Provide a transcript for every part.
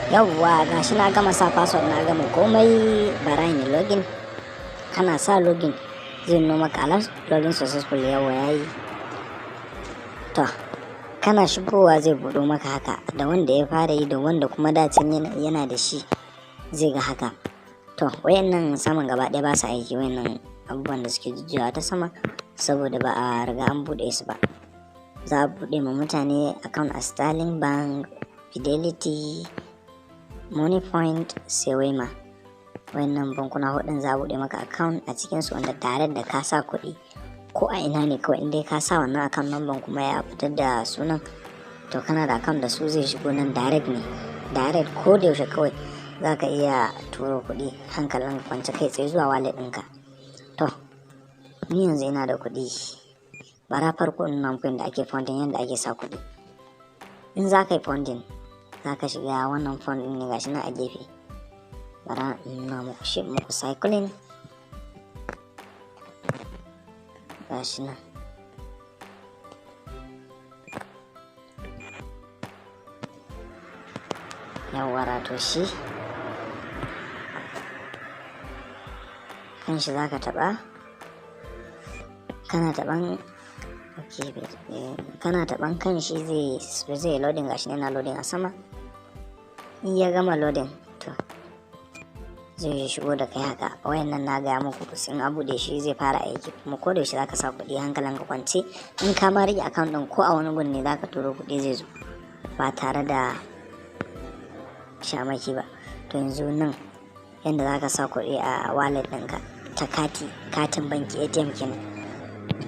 Yawwa, gashi na gama sa password, na gama komai, bara ni login. Kana sa login, zai nuna maka alert "login successful". Yawwa, yayi. To, kana shigowa zai buɗo maka haka, da wanda ya fara yi da wanda kuma dacin yana da shi zai ga haka. To, wayannan saman gaba ɗaya ba sa aiki, wayannan abubuwan da suke jujjuyawa ta sama, saboda ba a riga an buɗe su ba. Za a buɗe ma mutane account a Sterling Bank, Fidelity, Moniepoint, sai Wema. Wayannan bankuna hudun za a buɗe maka account a cikinsu, wanda tare da ka sa kuɗi ko a ina ne kawai, in dai ka sa wannan account number kuma ya fitar da sunan, to kana da account da su, zai shigo nan direct ne, direct. Ko da yaushe kawai za ka iya turo kuɗi hankalin kwance, kai tsaye zuwa wallet ɗinka. To, ni yanzu ina da kuɗi. Bara farko in nuna muku yadda ake funding, yadda ake sa kuɗi. In za ka yi funding, za ka shiga wannan fund ɗin ne, gashi nan a gefe. Bara in nuna muku shi, muku circling, gashi nan. Yawwa, to shi kan shi za ka taɓa. Kana taɓan, ok, kana taɓan kan shi zai loading. Gashi yana loading a sama. In ya gama loading, to zai shigo da kai haka. Wayannan na gaya muku, in a buɗe shi zai fara aiki, kuma ko da yaushe zaka sa kuɗi hankalin ka kwance. In ka ma rike account ɗin, ko a wani gun ne zaka turo kuɗi, zai zo ba tare da shamaki ba. To, yanzu nan yanda zaka sa kuɗi a wallet ɗinka ta kati, katin banki, ATM kenan.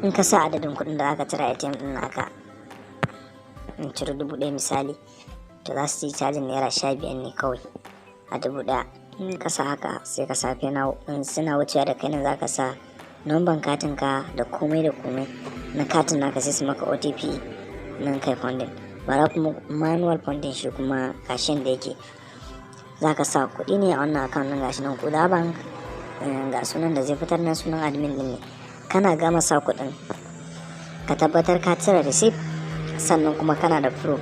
In ka sa adadin kuɗin da zaka cire ATM ɗin naka, in cire 1000 misali, to za su yi cajin ₦15 ne kawai a 1000. In ka sa haka, sai ka sa na in suna wucewa da kai nan, za ka sa numban katin ka da komai da komai na katin naka, sai su maka OTP nan kai funding. Bara kuma manual funding, shi kuma gashin da yake za ka sa kuɗi ne a wannan account ɗin, gashi nan Kuda Bank, ga sunan da zai fitar na sunan admin ɗin ne. Kana gama sa kuɗin, ka tabbatar ka cire receipt, sannan kuma kana da proof.